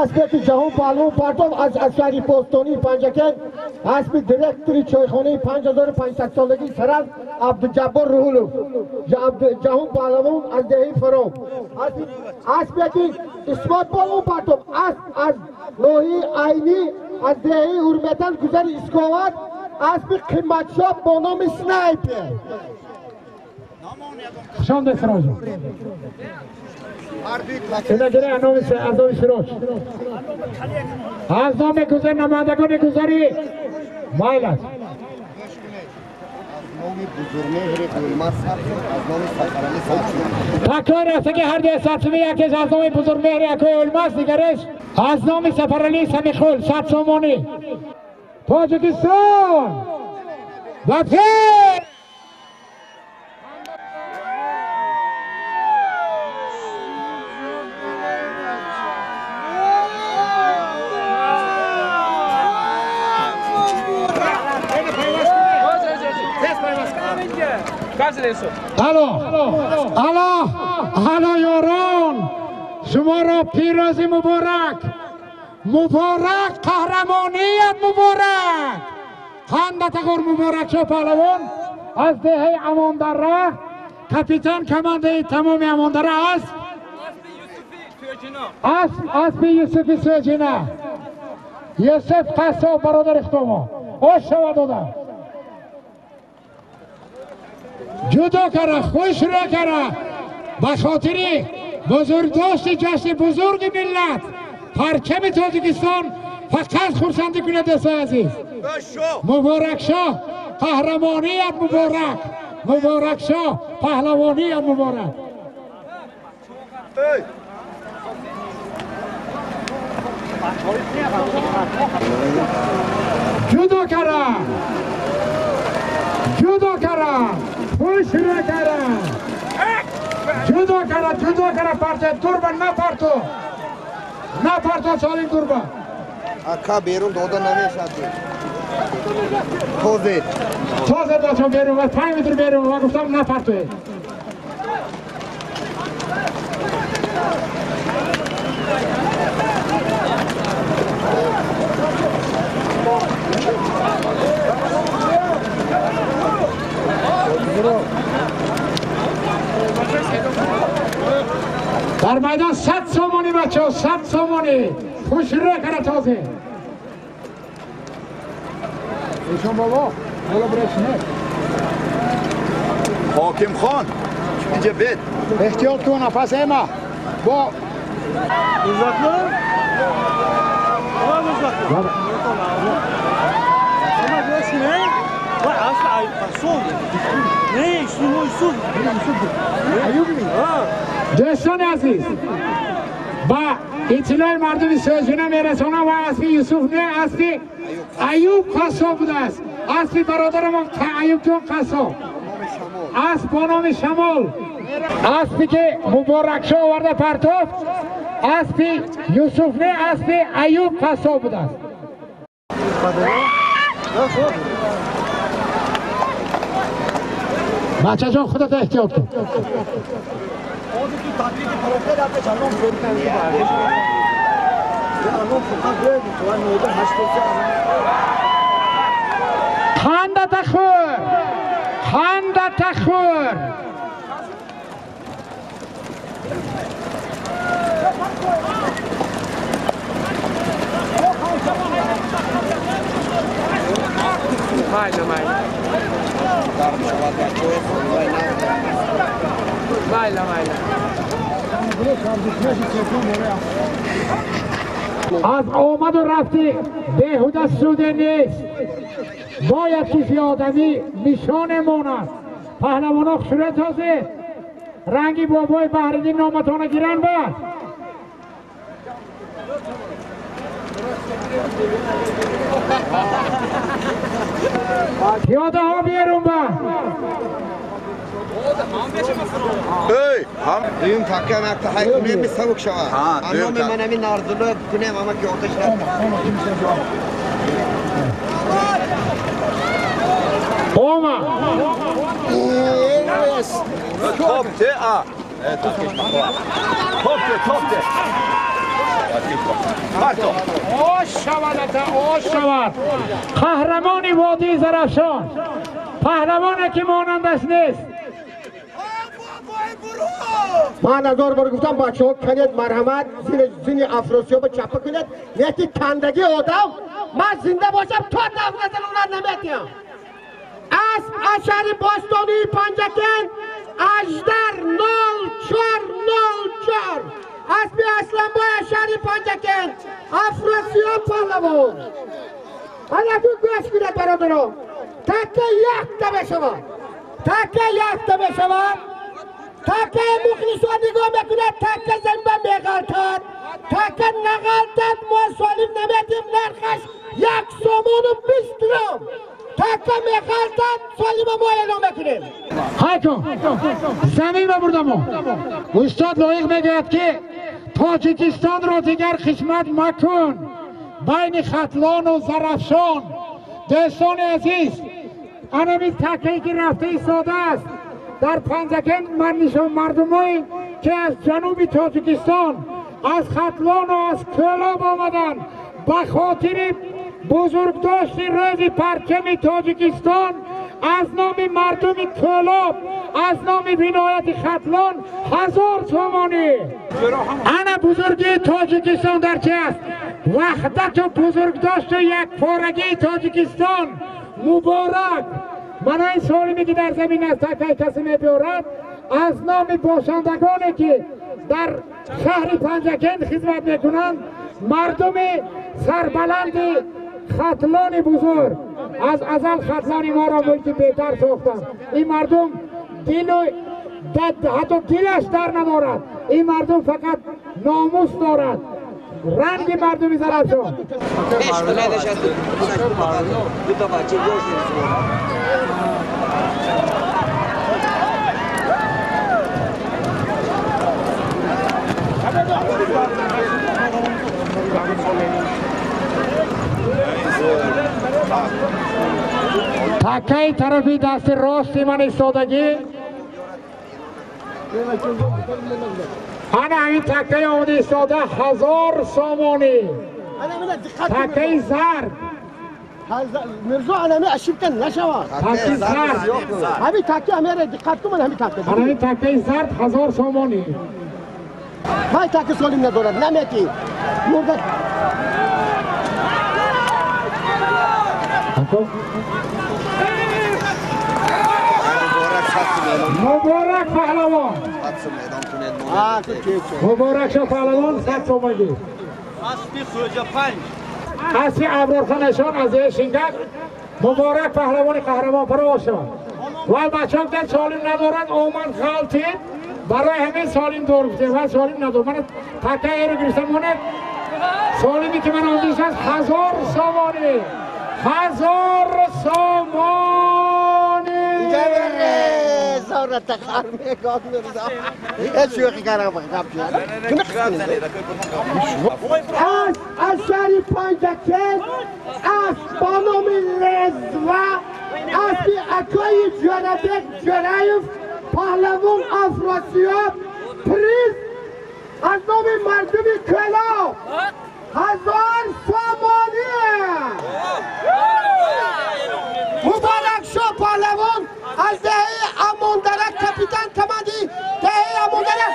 Аспе ки ҷаҳон паҳлавон партов аз шаҳри Бостонии Панҷакент, аспи директори чойхонаи 5500 солагии Сараз Абдуҷаббор Руҳулов, ҷаҳон паҳлавон аз деҳаи Фароб. Аспе ки Исмот паҳлавон партов асп аз ноҳияи Айнӣ аз деҳаи Ҳурматан гузари Исковат, аспи қиматшоп бо номи Снайпер. Хушомдед, Сироҷон. Инагире аз номи Сироҷ, аз номи гузар намояндагони гузари майл аст. Такрор рафтаги ҳар дуи садсумӣ, якеш аз номи Бузургмеҳри акои Улмас, дигареш аз номи Сафаралии Самихул, 100 сомонӣ. Тоҷикистон ба пеш! Алло, алло, алло, ёрон, шуморо пирӯзӣ муборак, муборак, қаҳрамоният муборак. Қандатағор Муборакшо паҳлавон аз деҳаи Амондара, капитан командаи тамоми Амондара аст. Асп аспи Юсуфи Сӯҷина, Юсуф Қассоб, бародари худомо, ош шавад одам. Ҷудо кара, хушро кара, ба хотири бузургдошти ҷашни бузурги миллат, парчами Тоҷикистон фақат хурсандӣ кунад. Дӯстои азиз, Муборакшоҳ, қаҳрамоният муборак, Муборакшоҳ, паҳлавоният муборак. Ҷудо кара, ҷудо кара, хушро кара, ҷудо кара, ҷудо кара, парте дурба напарто, напарто солим дурба. Ака берун дода намешад. Тозе. Тозе бачо берун ва 5 метр берун ва гуфтам напартоед. Дар майдон 100 сомонӣ, бачаҳо, 100 сомонӣ. Хушро кара тозе. Эшон бобо, бола бирашне. Ҳоким хон, инҷа бед. Эҳтиёт кун, нафас эма. Бо Uzaklı. Tamam uzaklı. Ama burası ne? Bak asla ayıp. Ne? Yusuf. Ayub mi? Дӯстони азиз, ба иттилои мардуми Сӯҷина мерасонам, ва аспи Юсуф не, аспи Аюб Қассоб будааст. Аспи бародарамон Аюбҷон Қассоб, асп бо номи Шамол. Аспе ки Муборакшо оварда партофт, аспи Юсуф не, аспи Аюб Қассоб будааст. Бачаҷон, худата эҳтиёт кун. Қандата хӯр, қандата хӯр. Майна, майна. Майна, майна. Аз омаду рафти беҳуда суде нест. Бояд чизи одамӣ нишоне монад. Паҳлавоно хушрӯ тозед. Ранги бобои Баҳриддин номатона гиранд бад. Пиёдаҳо берун ба. Дуюм такка накта ҳай кунем сабук шава. Аноми ман ҳамин нарзуло кунем ама ки оташ Ома. Топ те а. Ош шавад қаҳрамони водии Зарафшон, паҳлавоне ки монандаш нест. Ман ҳазор бор гуфтам бачаҳо канед марҳамат зини Афросиёба чапа кунед, неки кандагии одам ман зинда бошам то давлатан уна наметиҳам. Асп аз шаҳри бостонии Панҷакент 180404 аспи Асланбой аз шаҳри Панҷакент Афросиёб паҳлавон. Ана ду гӯш кунед бародарон, такка якта мешавад, такка якта мешавад. Такка мухлисон нигоҳ мекунад, такка замин меғалтад, такка нағалтад мо солим наметим. Нархаш 1 сомону 20 дирам. Такка меғалтад солима мо эълон мекунем. Хайкун замин бабурдамо. Устод Лоиқ мегӯяд ки Тоҷикистонро дигар хизмат макун байни Хатлону Зарафшон. Дӯстони азиз, анами таккае ки рафта истодааст дар Панҷакент ман нишон мардумое ки аз ҷануби Тоҷикистон, аз Хатлону аз Кӯлоб омаданд ба хотири бузургдошти рӯзи парчами Тоҷикистон аз номи мардуми Кӯлоб, аз номи вилояти Хатлон 1000 сомонӣ. Ана бузургии Тоҷикистон дар чи аст? Ваҳдату бузургдошту якпорагии Тоҷикистон муборак. Мана ин солиме ки дар замин аст таккаи касе мебиёрад аз номи бошандагоне ки дар шаҳри Панҷакент хизмат мекунанд, мардуми сарбаланди Хатлони бузург. Аз азал Хатлони моро мулки беҳтар сохтанд. Ин мардум дилу ҳатто дилаш дар надорад. Ин мардум фақат номус дорад. Ранги мардуми Зарафшон. Таккаи тарафи дасти рости ман истодагӣ ана ҳамин таккаи омода истода 1000 сомонӣ. Таккаи зард. Мирзо анами ошибка нашавад. Таккаи зард. Ҳамин такка ҳамера диққат кун, ҳамин такка. Ҳамин таккаи зард 1000 сомонӣ. Вай такка солим надорад, намети. Мурда. Муборак паҳлавон. Муборак шо паҳлавон 100 сомонӣ. Аспи Хоҷапанҷ. Аспи Аброрхонашон аз Шингак. Муборак паҳлавони қаҳрамон парвоз шавад. Ва бачаҳо гуфтанд солим надорад, омад ғалтид. Барои ҳамин солим дор гуфтем, ва солим надор. Ман таккаеро гирифтам монад. Солиме ки ман омадистам 1000 сомонӣ. 1000 сомонӣ. از شهر پنجکند اسب با نام لزوه، اسب اکای جورابک جورایف پهلوان افراسیاب پریز از نام مردم کلاب 1000 سامانی. مبارک شاه پهلوان از دهه اماندره کاپیتان کماندی دهه اماندره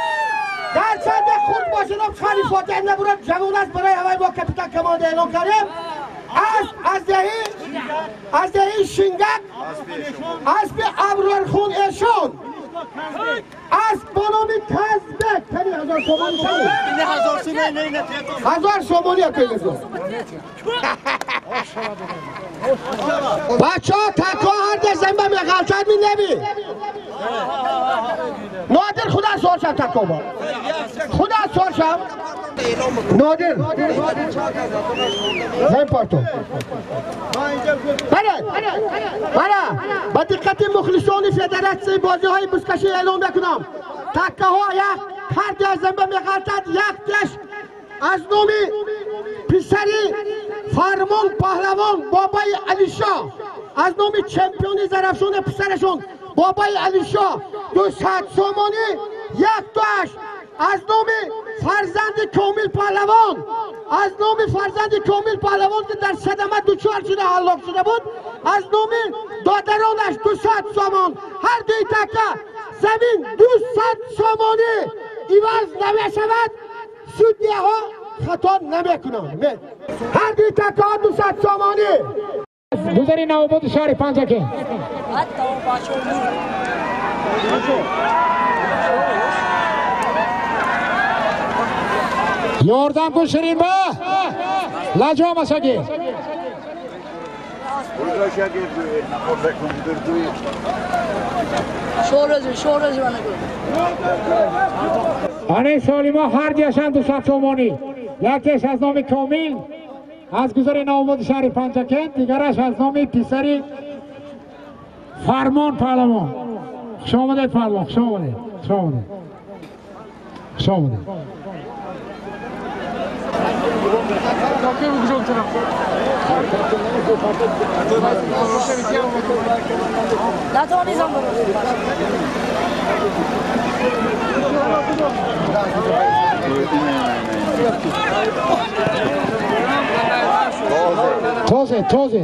در چند خود باشدم خالی فاتح نبودم جوان است برای هوای با کاپیتان کماندی اعلام کردیم. از دهه شینگک اسب ابرارخون ایشون اسب با نام کزبک کمی 1000 سومانی کمی 1000 سومانی کمی. بچه ها تکا هر ده زنبه می غلطت می نبی نادر خدا سوار شد تکا با خدا سوار شد نادر زن پارتو بله بله با دقت مخلصان فدراسیون بازی های بزکشی اعلام میکنم تکه ها یک هر ده زنبه می غلطت یک دش از نام پسری فرمان پهلوان بابای علیشاه از نام چمپیون زرافشان پسرشون بابای علیشاه 200 سومانی Яктоаш аз номи фарзанди Комил Паҳлавон, аз номи фарзанди Комил Паҳлавон ки дар садама дучор шуда ҳаллок шуда буд, аз номи додаронаш 200 сомон. Ҳар дуи така замин 200 сомонӣ иваз намешавад, судяҳо хато намекунанд. Ҳар дуи такаҳо 200 сомонӣ. Гузари Навободи шаҳри Панҷакент. Ёрдам кун Ширинба, лаҷома шагир. Ане солимо ҳар дуяшан 200 сомонӣ. Якеш аз номи Комил аз гузари Навободи шаҳри Панҷакент, дигараш аз номи писари Фармон Паҳлавон. Хуш омадед Паҳлавон, хуш омадед, хуш омадед, хуш омадед. Toze, toze.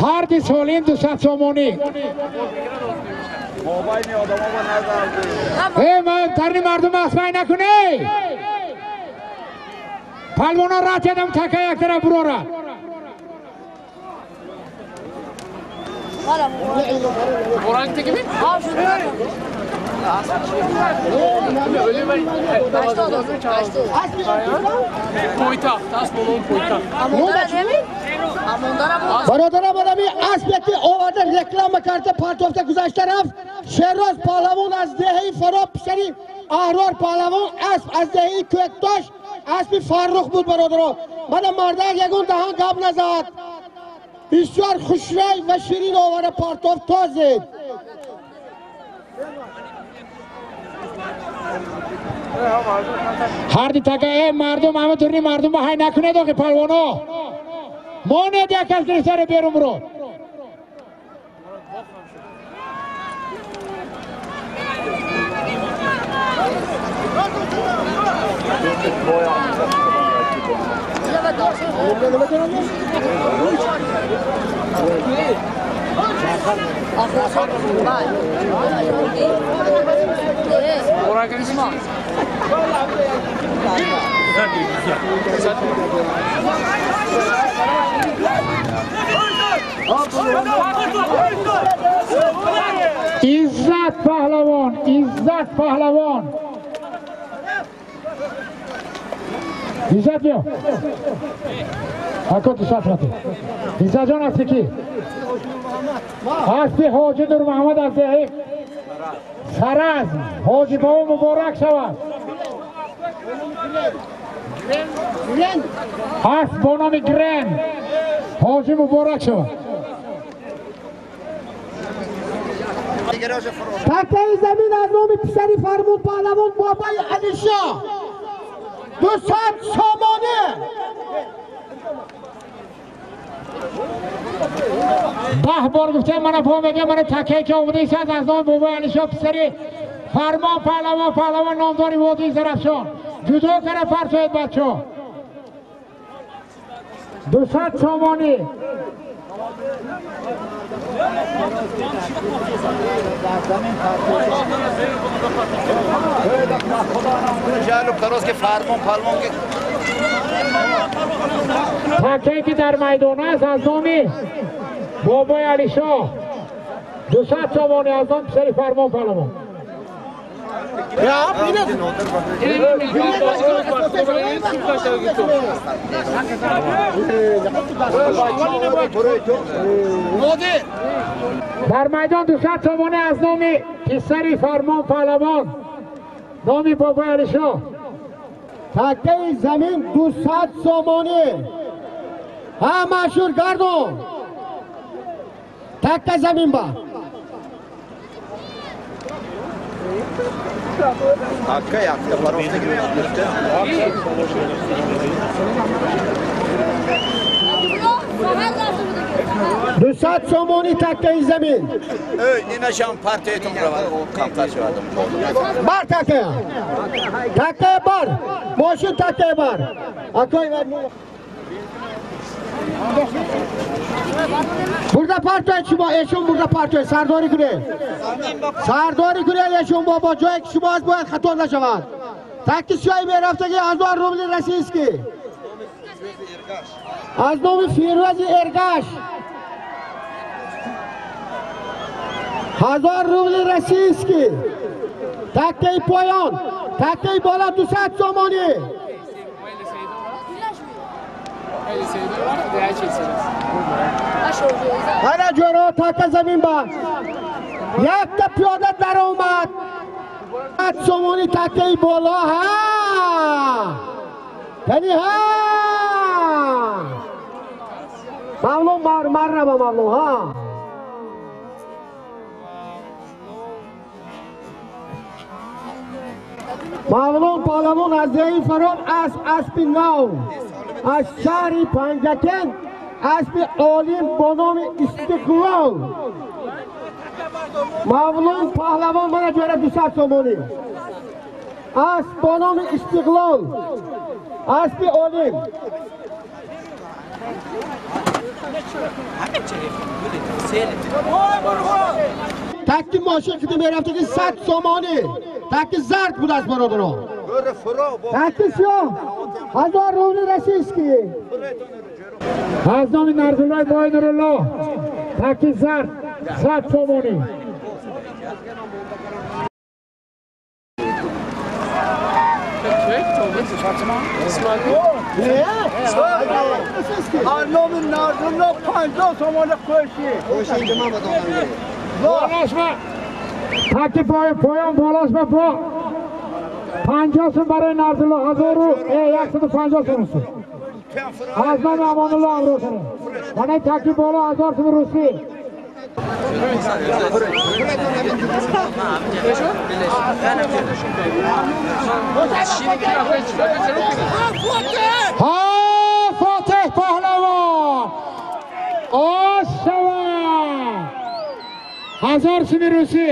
Ҳар ди солим 200 сомонӣ. Э, тарни мардум асмай накунӣ. Палвона ратедам така як тараф бурора. Бародарам, одами аспе ки оварда реклама карда партофта гузашта рафт. Шерроз Паҳлавон аз деҳаи Фароб, писари Аҳрор Паҳлавон, асп аз деҳаи Кӯктош, аспи Фаррух буд. Бародаро, мана мардак ягон даҳан гап назад, бисёр хушрай ва ширин оварда партофт тозед. Ҳар ди така э мардум, ҳама турни мардум ҳай накунед охи палвоно. Монед як кас гирифтаре берун бурод. Иззат Паҳлавон, Иззат Паҳлавон. Иззат биё. Ако 200 рати. Иззатҷон аспи ки? Аспи Ҳоҷи Нурмуҳаммад аз деҳаи Саразм. Ҳоҷи бобо муборак шавад. Асп бо номи Грен. Ҳоҷи муборак шавад. Такаи замин аз номи писари Фармон Паҳлавон бобои Алишоҳ 200 сомонӣ. 10 бор гуфтем, мана по мегӯям, мана такае ки омада истад аз номи бобои Алишоҳ, писари Фармон Паҳлавон, паҳлавон номдори водии Зарафшон. Ҷудо кара партоед бачаҳо. 200 сомонӣ. Такае ки дар майдон аст аз номи бобои Алишоҳ 200 сомонӣ, аз номи писари Фармон Паҳлавон. Дар майдон 200 сомонӣ аз номи писари Фармон Паҳлавон, номи бобои Алишоҳ. Такаи замин 200 сомонӣ. Ҳа машҳур гардон. Такка замин ба. Akka yakta parofta girifte. 200 сомонӣ таккаи замин. Инашам партиятон равад, камтар шавад. Бар таккая. Таккая бар. Мошин таккая бар. Акой бурда партоед шумо, эшон бурда партоед, сардорӣ кунед. Сардорӣ кунед эшон бобо, ҷое ки шумо аст бояд хато нашавад. Такки сиёҳи мерафтагӣ 1000 рубли российский. Аз номи Фирӯзи Эргаш 1000 рубли российский. Таккаи поён, таккаи боло 200 сомонӣ. Ана ҷоро такка замин ба. Якта пиёда даромад. 100 сомонӣ таккаи боло ҳа. Яъне ҳа. Мавлон мар наба мавлон ҳа. Мавлон паҳлавон аз деҳи Фаром аспи нав аз шаҳри Панҷакент аспи олим бо номи Истиқлол. Мавлон паҳлавон мана ҷояра 200 сомонӣ. Асп бо номи Истиқлол, аспи олим. Такки мошин ки мерафтаги 100 сомонӣ. Такки зард будааст бародарон. Такки сиёҳ 1000 рубли российский. Аз номи Нарзуллои Бои Нурулло такки зард 100 сомонӣ. Аз номи Нарзулло 50 сомонӣ қӯши. Болошма такки поён болошма бо 50 сом барои Нарзулло 1150 сом. Аз номи Амонулло Амросонов. Мана такки боло 1000 сом русӣ. Ҳа Фотеҳ паҳлавон. Ошава. 1000 суми русӣ.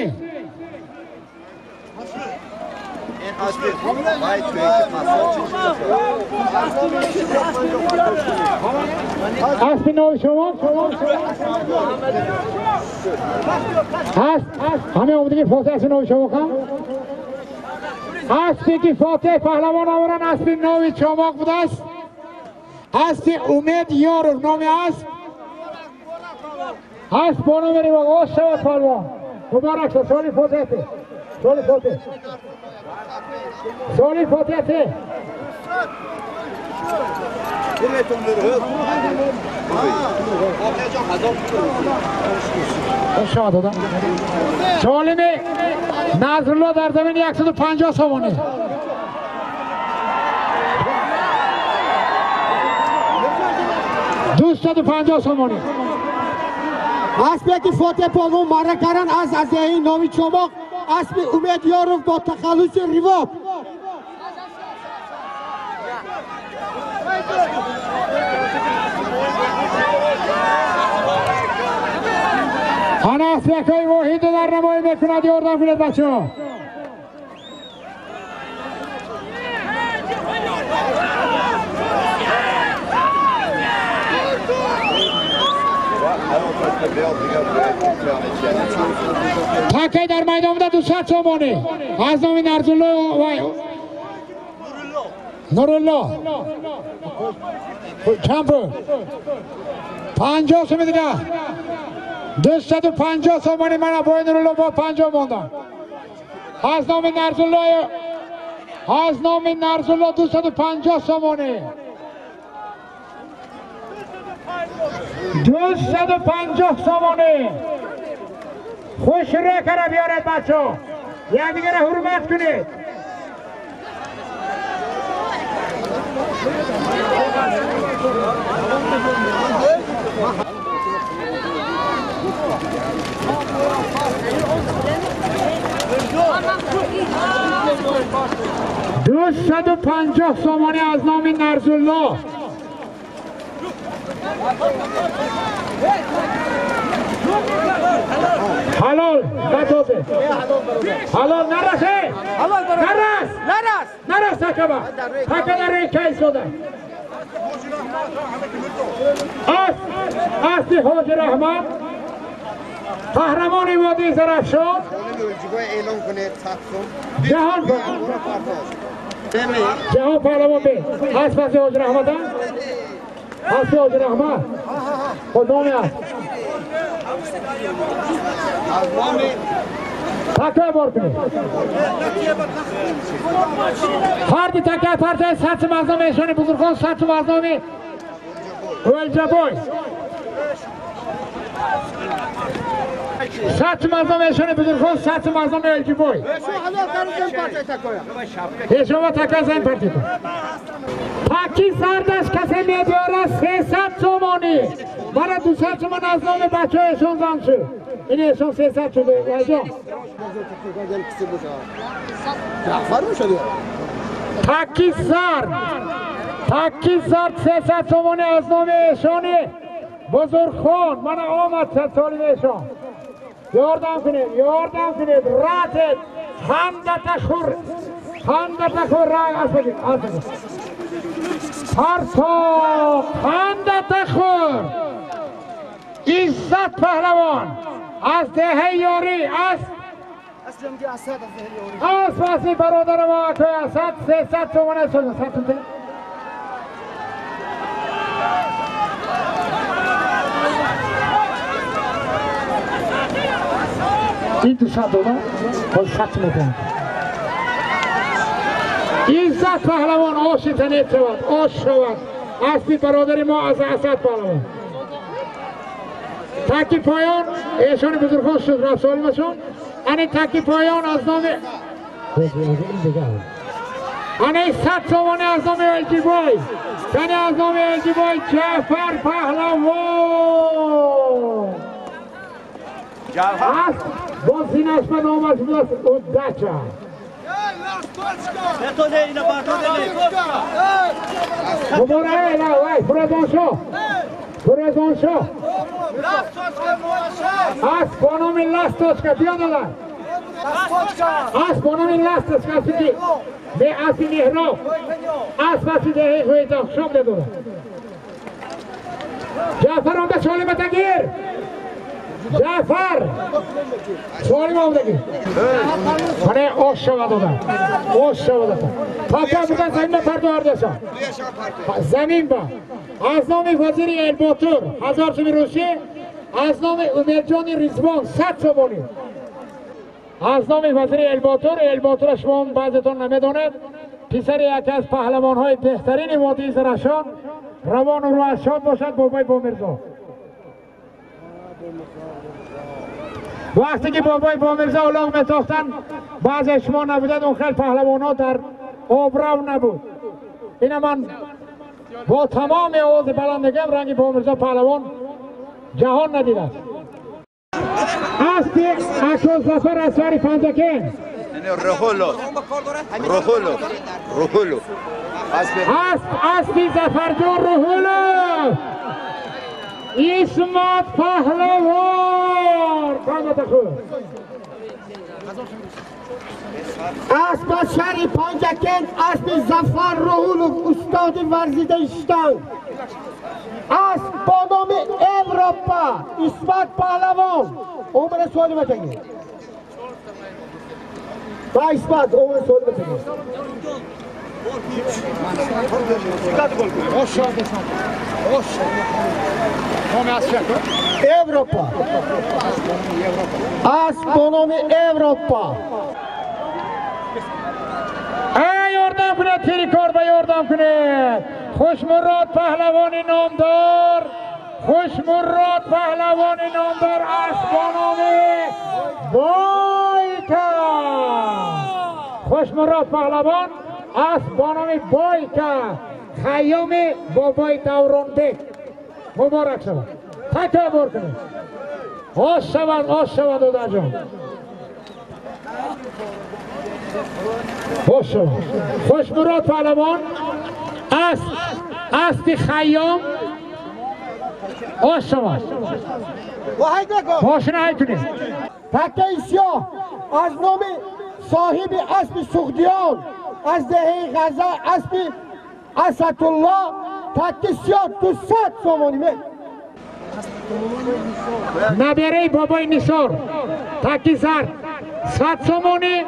Аспи нави шумо ҳаст ҳамин омадагӣ фотеҳ аспи нави шумо кам аспе ки фотеҳ паҳлавон оваран аспи нави чомоқ будааст. Аспи Умед Ёров номи асп. Асп бо номи Ривоқ. Ош шавад паҳлавон. Муборак шуд. Соли фотеҳ. Соли фотеҳ. Соли фотеҳ. Солими Назрулло дар замин 150 сомонӣ. 250 сомонӣ. Аспе ки фотеҳ паҳлавон марра кардан аз деҳи номи Чомоқ аспи Умед Ёров бо тахаллуси Ривоб. Ана аспакҳои воҳидро дар намоӣ мекунад. Ёрдам кунед бачаҳо. Таккаи дар майдон буда 200 сомонӣ. Аз номи Нарзулло вай Нурулло. Чанд пул? 50 сомонӣ дига. 250 сомонӣ мана бои Нурулло бо 50 монда. Аз номи Нарзулло, аз номи Нарзулло 250 сомонӣ. 250 сомонӣ. Хушрӯ кара биёред бачаҳо. Якдигарро ҳурмат кунед. 250 сомонӣ аз номи Нарзулло. Ҳалол надоде. Ҳалол нарасе. Нарас. Нарас. Нарас такаба. Така дар кайсода. Асли Ҳоҷи Раҳмат қаҳрамони водии Зарафшон ҷаҳон паҳлавон бе асп асли Ҳоҷи Раҳмат асли Ҳоҷи Раҳмат ход номи аст такя бор кунед фарди такя партияи сатсум аз номи эшони бузургон сатсум аз номи Ӯлҷабой сатсум аз номи эшони бузургон сатсум аз номи Ӯлҷабой эшонва така зан партида таки зардаш касе мебиёрад 300 сомонӣ мана 200 сомон аз номи бачаҳо эшон зан шуд ин эшон 300 шуд вайҷон таки зард таки зард 300 сомонӣ аз номи эшони бузургхон мана омад солими эшон ёрдам кунед ёрдам кунед ратед хандата хӯр хандата хӯр асбагир парто хандата хӯр Иззат паҳлавон аз деҳаи ёрӣ аз асли бародари мо акои Асад 300 сомона созад. Ин 200 дода боз 100 медиҳам. Иззат паҳлавон оши танет шавад, ош шавад. Асли бародари мо аз Асад паҳлавон. Таки поён эшони бузургон шуд рафсолимашон. Ани таки поён аз номи ани 100 сомонӣ аз номи Элҷибой. Тани аз номи Элҷибой Ҷаъфар паҳлавон. Аст бо зинаш ба номаш будааст Уддача. Муборак вай Фурӯзоншоҳ. Фурӯзоншоҳ. Аст бо номи Ласточка биё додар. Аст бо номи Ласточка аси ме аси меҳроб. Аст аси деҳаи Хӯйтоқ шом дедорад. Ҷаъфар омда солима тагир. Ҷаъфар солима омдагир. Мана ош шавад одам. Ош шавад одам. Папа будан замин парту ҳардашон. Замин ба. Аз номи вазири Элботур 1000 суми русӣ, аз номи Умедҷони Ризвон 100 сомонӣ. Аз номи вазири Элботур, Элботурро шумо баъзетон намедонед, писари яке аз паҳлавонҳои беҳтарини водии Зарафшон, равону рӯҳаш шод бошад бобои Бомирзо. Вақте ки бобои Бомирзо улоғ метохтанд, баъзе шумо набудед, он хел паҳлавонҳо дар обрав набуд. Ина ман бо тамоми овози баланд мегӯям, ранги Бомирзо паҳлавон ҷаҳон надидааст. Асли Ако Зафар аз шаҳри Панҷакент. Рӯҳулло. Асли Зафарҷон Рӯҳулло. Исмат паҳлавон. Қомата худ. Асп аз шаҳри Панҷакент, аспи Зафар Рӯҳуллов, устоди варзидаи штанг. Асп бо номи Европа, Исмат паҳлавон. Омада солима тагир. Ба Исмат, омада солима тагир. Европа. Асп бо номи Европа. Эй, ёрдам кунед, тирикор ба ёрдам кунед. Хушмурод паҳлавони номдор, Хушмурод паҳлавони номдор асп бо номи Бойка. Хушмурод паҳлавон асп бо номи Бойка, Хайёми бобои Давронбек. Муборак шавад. Такя бор кунед. Ош шавад, ош шавад, додарҷон. خوش خوش مراد پهلوان اسب خیام آش شما ماشین های کنید تکه سیاه از نام صاحب اسب سغدیان از دهه غزه اسب اسدالله تکه سیاه 200 سومانی. نبره بابای نثار تکی زرد 100 سومانی،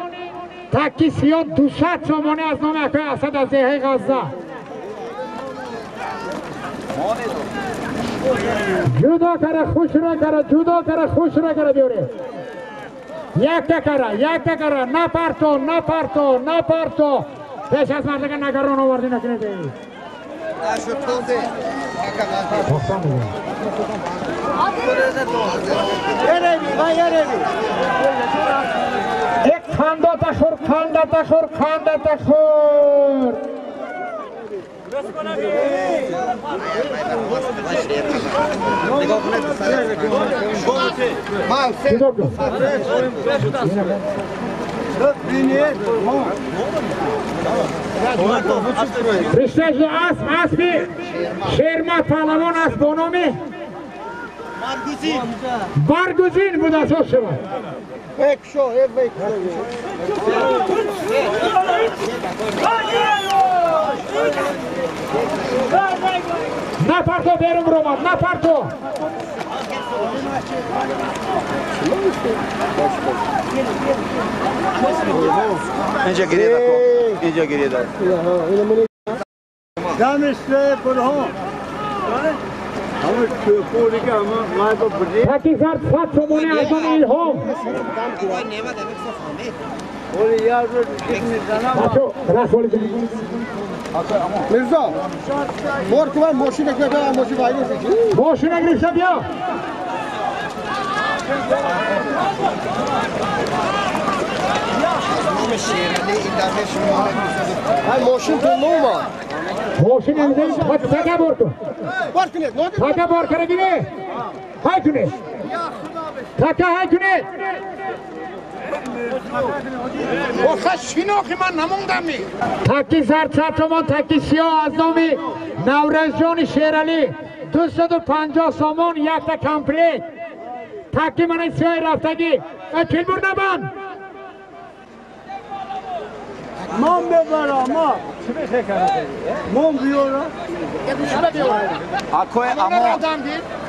تکی سیاه 200 سومانی از نام اکای اسد از دهه غزه. جدا کرا خوش را کرا، جدا کرا خوش را کرا بیاره. یک کرا، یک کرا، نپرتو نپرتو نپرتو. پیش از مردک نگران آوردی نکنه دی. یک خنده تخور، خنده تخور، خنده تخور. رشته اسب اسبی شیرمد پهلوان است با نام برگزین بود از شما. نپرتو بیرون رومد، نپرتو. اینجا گریه دار، اینجا گریه دار. دمشته برهان. تکی زرد 100 سومانی از آن الهام. میرزا بار که من ماشین گرفتم، ماشین وایرس ماشین گرفتم بیا. ماشین تو نوما ماشین امزه تکه بار کن، تکه بار کرده گیره های کنه، تکه های کنه. آخه شناخی من نموندم. تکی زرد 100 تومان، تکی سیاه از نام نورز جان شیرعلی 250 سامان، یک تا کمپلیت. تکی من سیاه رفتگی چیل بر نبند. من ببرم ما من بیارم اکوی اما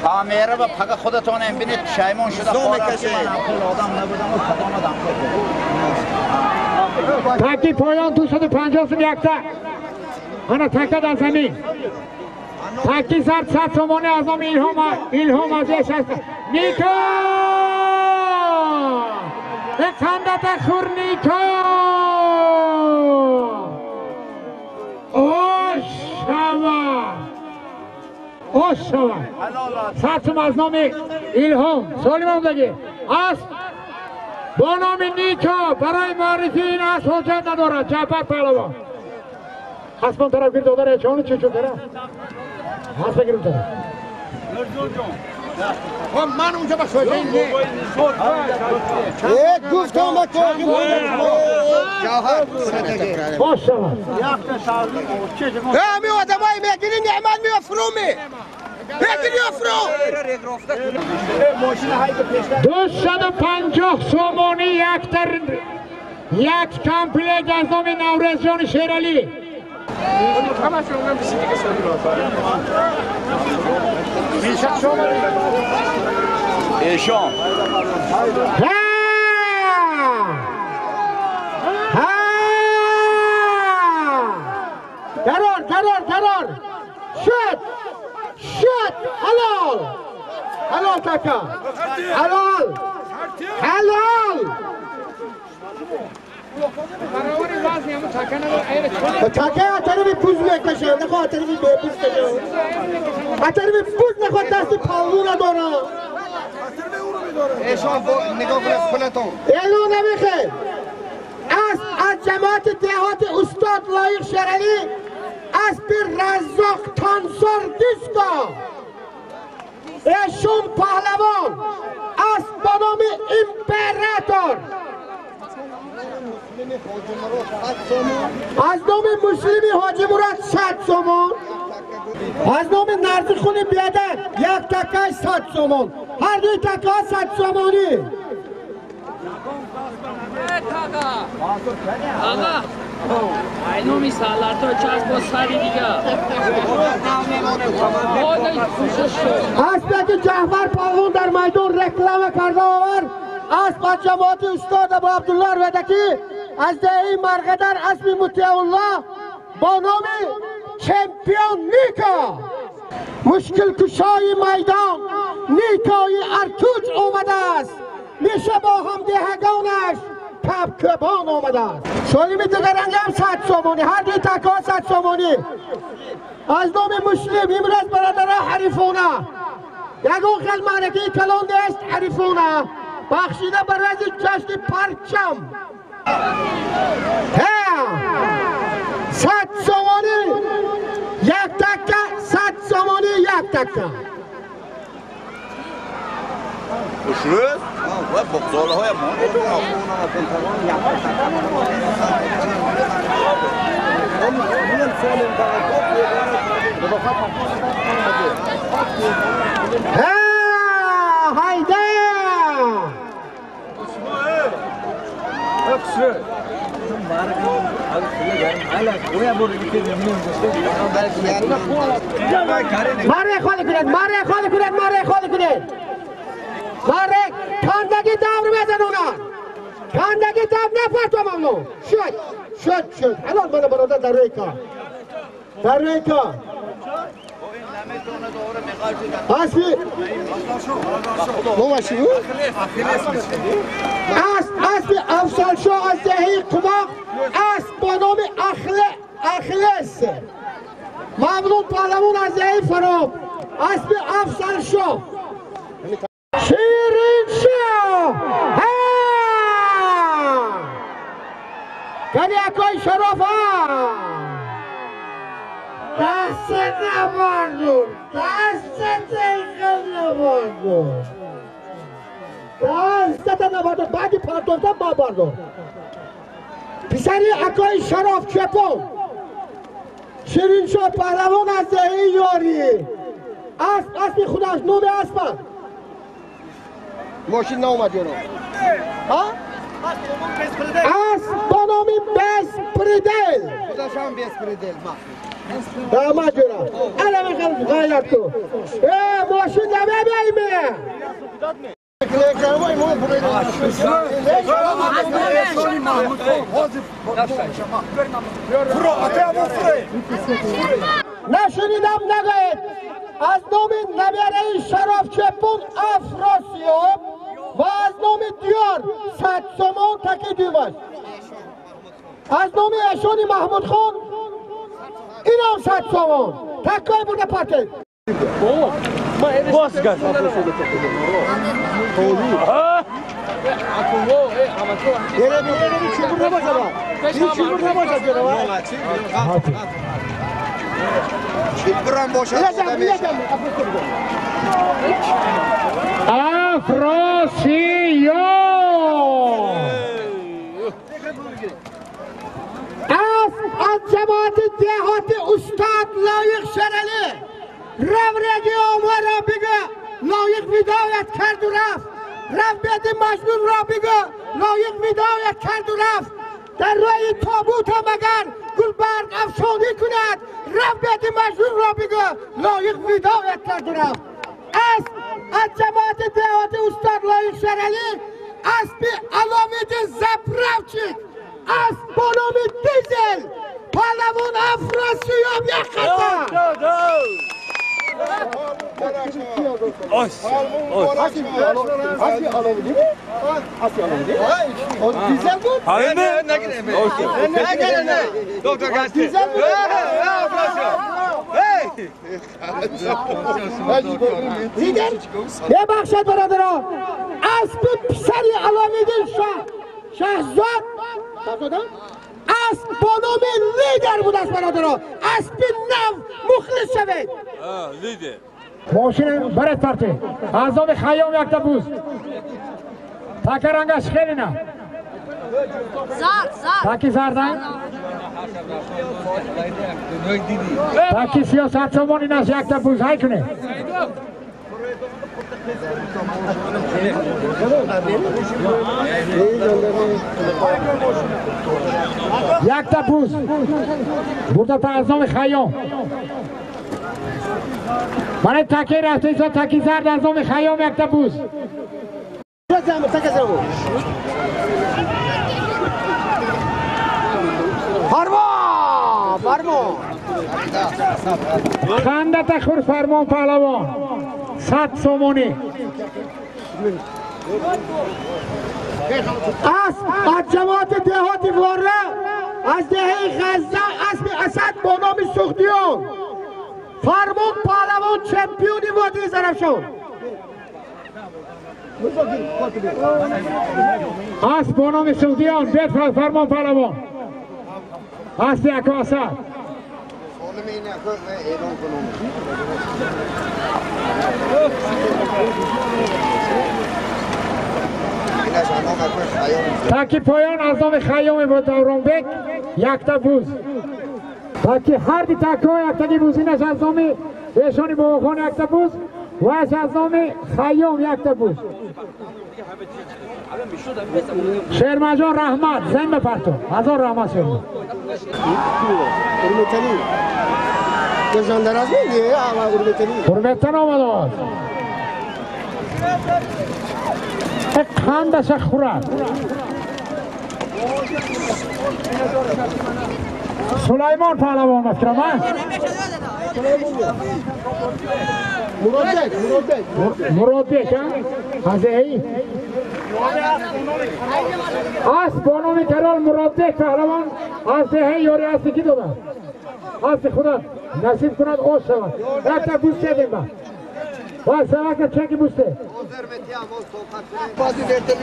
کامیره و پاک خودتون هم بینید پشیمان شده خورم که من آدم نبودم و کدام آدم. تکی پایان 250 سوم یک تا. انا تکه در زمین. تکی زرد 100 سومانی از نام الهام، الهام از نیکا. خنده تخور نیکا. اوشوا اوشوا. 100 سوم از نام الهام سالم آمدگی اسب با نام نیکا برای معرفی این اسب حاجت ندارد. جعفر پهلوان اسب آن طرف گیر دادره چون چه چون داره اسب گیرم داره. من اونجا با شوجه نه. یک گفتم با تو جوهر باشه. همی آدمای میگیری نعمت میافرومی میگیری افرو. 250 سومانی یک تر یک کمپلیت از نام نورز جان شیرعلی. ایشان قرار قرار قرار شد شد حلال حلال تکا حلال حلال. تکه اتری پوز میکشه نخواه اتری به پوز کشه اتری پوز نخواه دست پاولو نداره. ایشان نگاه کنه پولتون اینو نمیخه. از جماعت دهات استاد لایق شیرعلی اسب رزاق تانسار دیسکا ایشون پهلوان اسب با نام امپراتور. از نام مسلمی حاجی مراد 100 سومون از نام نرزخون بیادر یک تکه 100 سومون هر دوی تکه 100 سومونی اینو سالارتو چسب با سری دیگه اسب که جعفر پهلوان در میدان رکلام کرده آور اسب از جماعت استاد ابو عبدالله رودکی از دهی مرغدر اسب مطیع الله با نام چمپیون نیکا مشکل کشای میدان نیکای ارتوج آمده است میشه با هم دهگانش کبکبان آمده است. سالمی دیگر هم 100 سومونی هر دوی تکه ها 100 سومونی از نام مسلم امروز برادرها حریفونه یکون خیل معرکه کلان نیست حریفونه بخشیده برای جشن پرچم 100 سومونی یک تکه 100 سومونی یک تکه خوشروز و بغزاله های ما هایده ماره خالی کنید ماره خالی کنید ماره خالی کنید ماره کندگی دور بزن اونا کندگی دور نفرتو ممنون شد شد شد الان من برادر در روی کار در روی کار اسبی اسب افضل شاه از دهی قماق اسب با نام اخلس ممنون پهلوان از دهی فراب اسب افضل شاه شیرین شاه کنی اکای شرف ها دست نباردون دست نباردون دست نباردون بعدی پرداختم با باردون پسری اکای شرف چپون شیرین شاه پهلوان از دهی یاری اسب اسب خودش نوم اسب ماشین نامد یارو ها؟ اسب با نام بسپریدل خودش هم بسپریدل ما جورا انا میخوام غیرت تو ای ماشین نمیایمه نشنیدم نگوید از نام نبیره شرف چپون افراسیاب و از نام دیار 100 سومون تکی دیوش از نام ایشانی محمود خان این هم 100 سومون تکای برده پاته باز گرد چیبرم باشد افراسیاب از جماعت دهات استاد لایق شرعلی رورگی آمار را بگه لایق ودایت کرد و رفت رفت بیدی مجنون را بگه لایق ودایت کرد و رفت در روی تابوت هم اگر گلبرگ افشانی کند رفت بیدی مجنون را بگه لایق ودایت کرد و رفت از جماعت دهات استاد لایق شرعلی اسب علاویدین زپرافچیک اسب با نام دیزل پهلوان افراسیاب یک خطر ببخشید برادران اسب پسر علاوالدین شاهزاد اسب با نام لیدر بود است برادران اسب نو مخلص شوید لیدر ماشین برد پرته از نام خیام یک تا بوز تکرنگش خیلی نه Зард, зард. Таки зарда? Таки сиёҳ 100 сомон инаш якта буз ҳай кунед. Якта буз бурда та аз номи Хайём. Мана таки рафта таки зард аз номи Хайём якта буз. Фармон, фармон. Хандата хур фармон паҳлавон. 100 сомонӣ. Асп аз ҷамоати деҳоти Вора аз деҳаи Ғазза аспи Асад бо номи Суғдиён. Фармон паҳлавон чемпиони водии Зарафшон. Асп бо номи Суғдиён бед фармон паҳлавон. Аспи аку Асад. Таки поён аз номи Хайёми бо Давронбек якта буз. Таки ҳарди такҳо яктаги буз. Инаш аз номи Эшони Бобохон якта буз ва аз номи Хайём якта буз. Шермаҷон раҳмат, зем бепарту. Ҳазор раҳмат шермаҷон. Ҳурматтан омадааст. Қандаша хӯрад. Сулаймон паҳлавон мафикрам, а? Муродбек, Муродбек. Муродбек, а? Ҳазеи? Асп бо номи Карол Муродбек паҳлавон аз деҳаи ёри аспи ки додад? Аспи худо насиб кунад ош шавад. Якта буз чедем ба. Бас савака чеки бусте.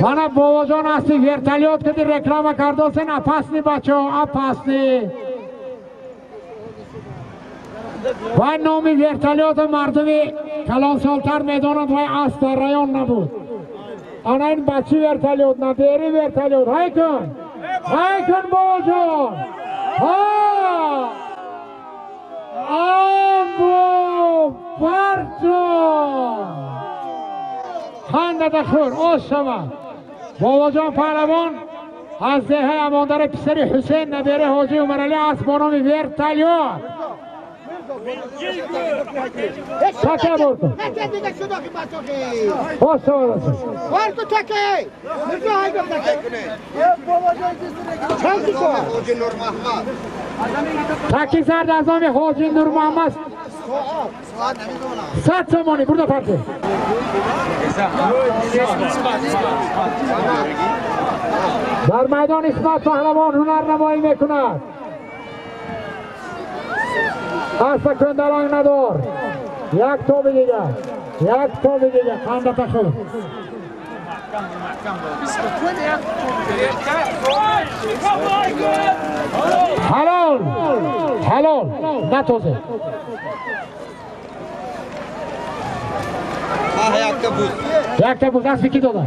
Мана бобоҷон аспи вертолёт кади реклама кардосен опасный бачаҳо, опасный. Вай номи вертолёта мардуми калонсолтар медонанд, вай асп дар район набуд. Ана ин бачи вертолёт, набери вертолёт. Ҳай кун! Ҳай кун бобоҷон! Ҳа! Амбу барҷон! Хандата хӯр, ош шавад. Бобоҷон паҳлавон аз деҳаи Амондари писари Ҳусейн набери ҳоҷи Умаралӣ асп бо номи вертолёт. Таке бор кун. Ош шавад. Бор кун таке! Мирзо ҳай кун таке! Таки зард аз номи ҳоҷи Нурмуҳаммад 100 сомонӣ бурда парте. Дар майдон Исмат паҳлавон ҳунарнамоӣ мекунад. Аспа кӯндаланг надор. Як тоби дигар, як тоби дигар. Қандата хӯр. Ҳалол, ҳалол, натозе. Якта буз аспи ки дода?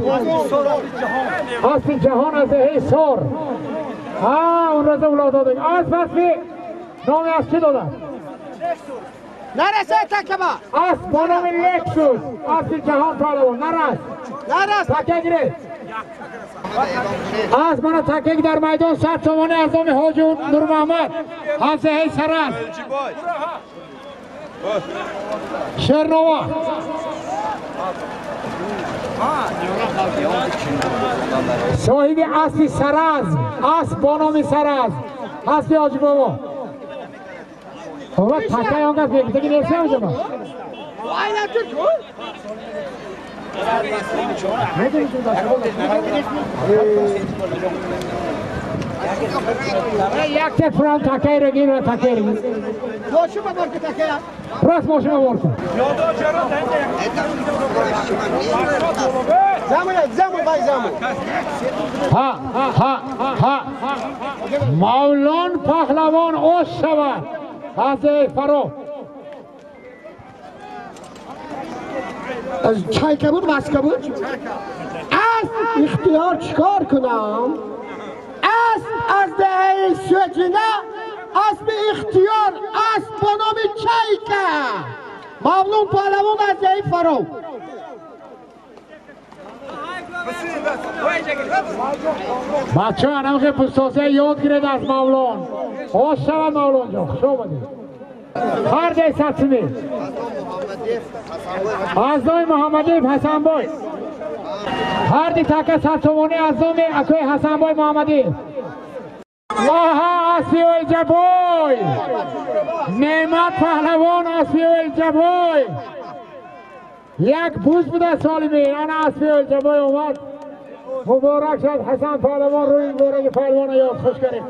Аспи ҷаҳон аз деҳаи Сор. А, он роза улоқ додем. Асп аспи номи асп чӣ додад? Нарасад такаба. Асп бо номи Лексус. Аспи ҷаҳон паҳлавон. Нарас. Нарас. Таке гиред. Асп мана такеги дар майдон 100 сомонӣ аз номи ҳоҷи Нурмуҳаммад аз деҳаи Сараз. Шернова. Соҳиби аспи Сараз, асп бо номи Сараз, аспи ҳоҷи бобо. Ова такаи он кас мегуфтаги нестам ҷама. Якте фрон такаиро гир ва такаиро гир. Мошина бор кун такая. Рост мошина бор кун. Заму, заму, бай заму. Ҳа, ҳа, ҳа. Мавлон паҳлавон ош шавад. Аз фаро. از چایکه بود، مسکه بود. از اختیار چیکار کنم؟ از دهه سجنه، اسب اختیار، اسب با نام چایکا. ممنون پهلوان از دهه فرو. بچه ها که پستاسه یاد گیرد از مولان. خوش شود مولان جان، خوش آمدید. هر ده سبسیمی از نام محمدیف حسن بای. هر دی تاکه سبسیمانی از نام اکوی حسن بای محمدیف. واه اسبی الجبوی، نعمت پهلوان اسبی الجبوی. یک بوز بوده سالمی، آن اسبی الجبوی اومد. مبارک شد حسن پهلوان روی مبارک پهلوان یاد خوش کردیم.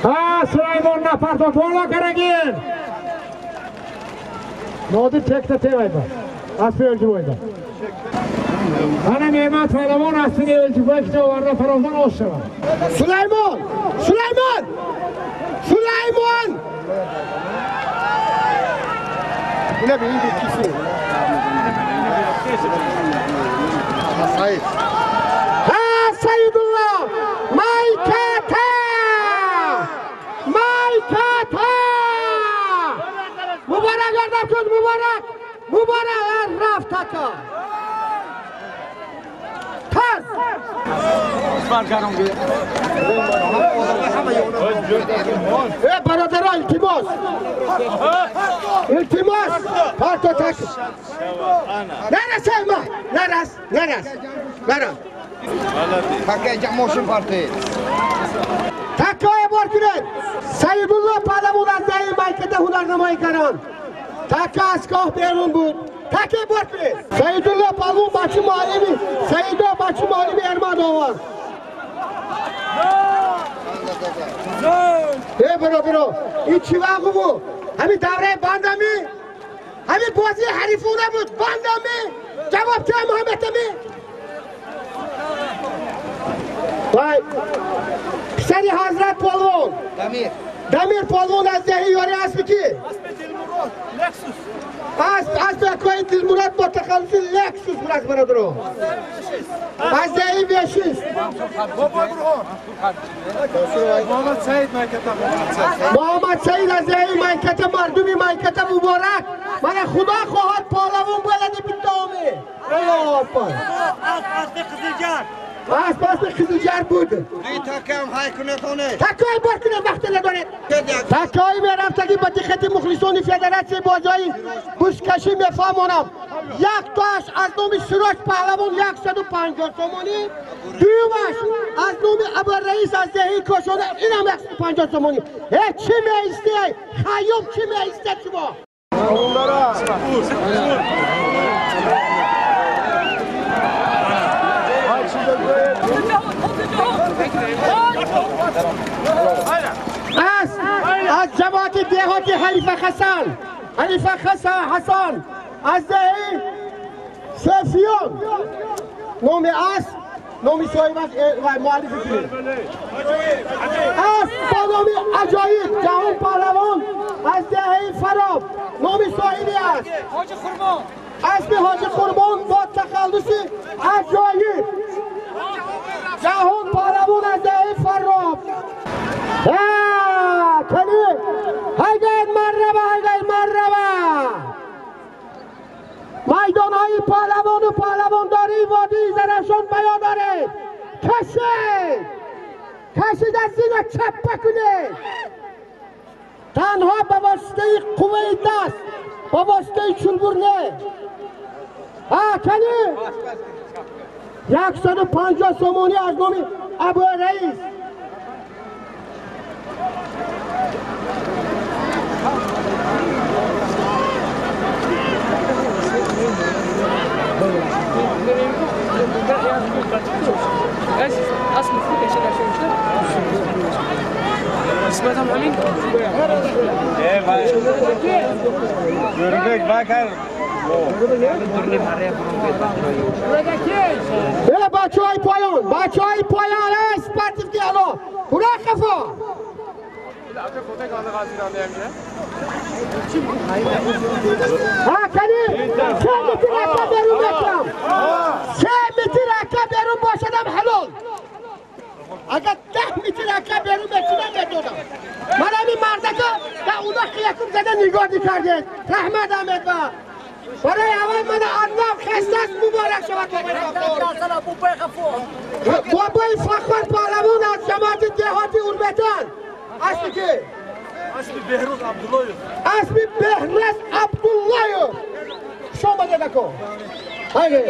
ها سلیمان نپرتا بالا کرگین. نادر تک تا تیوی با اسبی الجبوی با. انا نعمت پهلوان اسبی الجبوی که آورده فراوان آش شود. سلیمان سلیمان سلیمان اینا به این کیسه. ها سیدالله مایکاتا مایکاتا. مبارک گردم کن، مبارک مبارک رفت تکا تاز. ای برادران التماس التماس پارتو تک نرس ما نرس نرس نرس تکه جمعشون پارتی تکای بار کنید. سیدالله پهلوان از دهه مایکت هنرنمایی کردن. تکه از کاه بیرون بود. تکه بار کنید. سیدالله پهلوان بچه معلمی، سیدا بچه معلمی ارمان آورد. ای برادران این چی وقت بود؟ همین دوره بندمی، همین بازی حریفونه بود. بندمی جواب که محمد می وای پسری حضرت پهلوان دمیر دمیر پهلوان از دهه یاری اسب کی؟ اسب دلمراد لکسوس. اسب اکوی دلمراد با تخلص لکسوس بود از برادران. از دهه ویشیست. محمد سعید مایکتا. محمد سعید از دهه مایکتا، مردمی مایکتا مبارک. من خدا خواهد پهلوان بلدی بیتامه. الله اکبر. اسب قزلجر. اسب قزلجر بود. دوی تکه هم های کنه تونه. تکه های بار کنه وقت نداره. تکه های میرفتگی با دقت مخلصان فدراسیون بازی بوسکشی میفهمونم. یک تاش از نام سراج پهلوان 150 سومانی، دومش از نام ابوالرئیس از دهه کاشانه اینم 150 سومانی. ای چی میایستی؟ خیام چی میایسته شما؟ از جماعت دهات خلیفه حسن، خلیفه حسن از دهه سفیان نام اس نام صاحب است و مؤلف کنید. اس با نام عجایب جهان پهلوان از دهه فراب نام صاحبی است. حاج قربان اسب حاج قربان با تخلص عجایب جهان پهلوان از دهه فراب. کنی هیگاید مرحبا هیگاید مرحبا. میدان های پهلوان و پهلوانداری وادی زرافشان بیان دارید. کشید کشید از زینه چپه کنید. تنها به واسطه قوه دست، به واسطه چلبر نه. ها کنی 150 سومانی از نام ابو رئیس. بچه های پایان، بچه های پایان، اسپاتیف دیالو، برو خفا. ها کنی 3 متر اکا بیرون بکرم 3 متر اکا بیرون باشدم حلال اگر 10 متر اکا بیرون بچیدم بدادم من همین مردکا در اون وقت یکم زده نگاه میکردید رحمت احمد با برای اول من ارنب خسته است مبارک شود بابای فخر پهلوان از جماعت دهات اوربتان اسم که؟ اسم بهروز عبداللهیف اسم بهروز عبداللهیف شما دادکو haydi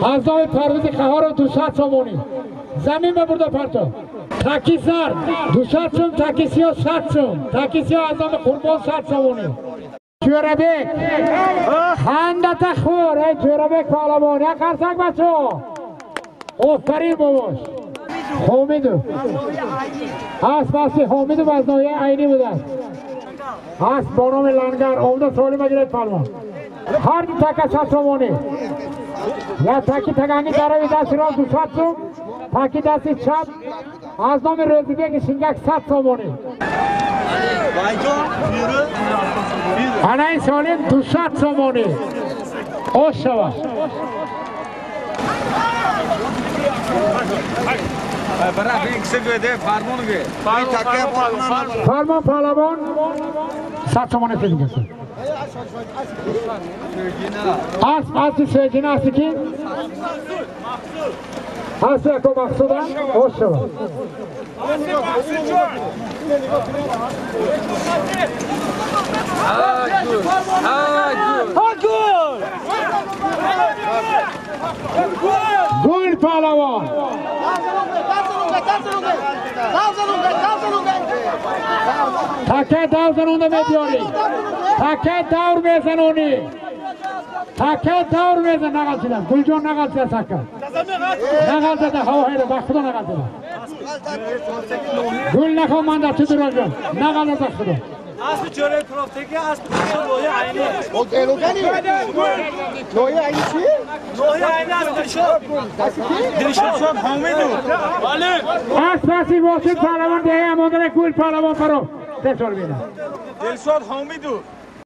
از نام پرویز قهار 200 سومونی زمین ببرده پرتو تاکی سر 200 سوم تاکی سیاه 100 سوم تاکی سیاه از نام قربان 100 سومونی جورابک خندت خور ای جورابک پهلوان یک قرصک بچه آفرین باباش حمیدو اسب اسب حمیدو از ناحیه عینی بوده است اسب با نام لنگر آمده سالم بگیرد پهلوان هر دو تکه 100 سومونی یا تکی تگنگی دروی دست راست 200 سوم تکی دست چپ از نام روزیبک شینگک 100 سومونی انا این سالم 200 سومونی خوش شود فرمان پهلوان 100 سومونی سیدی کسی اسب اسب سیدین اسب کی؟ اسب یکو مقصود خوش شود گل پهلوان تکه دور زنونده میدیاری تکه دور میزنونی تکه دور میزن نقل شده گل جان نقل شده تکه نقل زده هوا هیره با خدا نقل زده گل نخوا من در چه درال جان نقل زده خدا اسب جوره پرافتگی اسب نوحه عینی الوگانی نوحه عینی چی؟ نوحه عینی اسب دلشاد دلشاد حمیدو بله اسب اسبی واسط پهلوان دهه اماندن گل پهلوان فرو سه سال بینه دلشاد حمیدو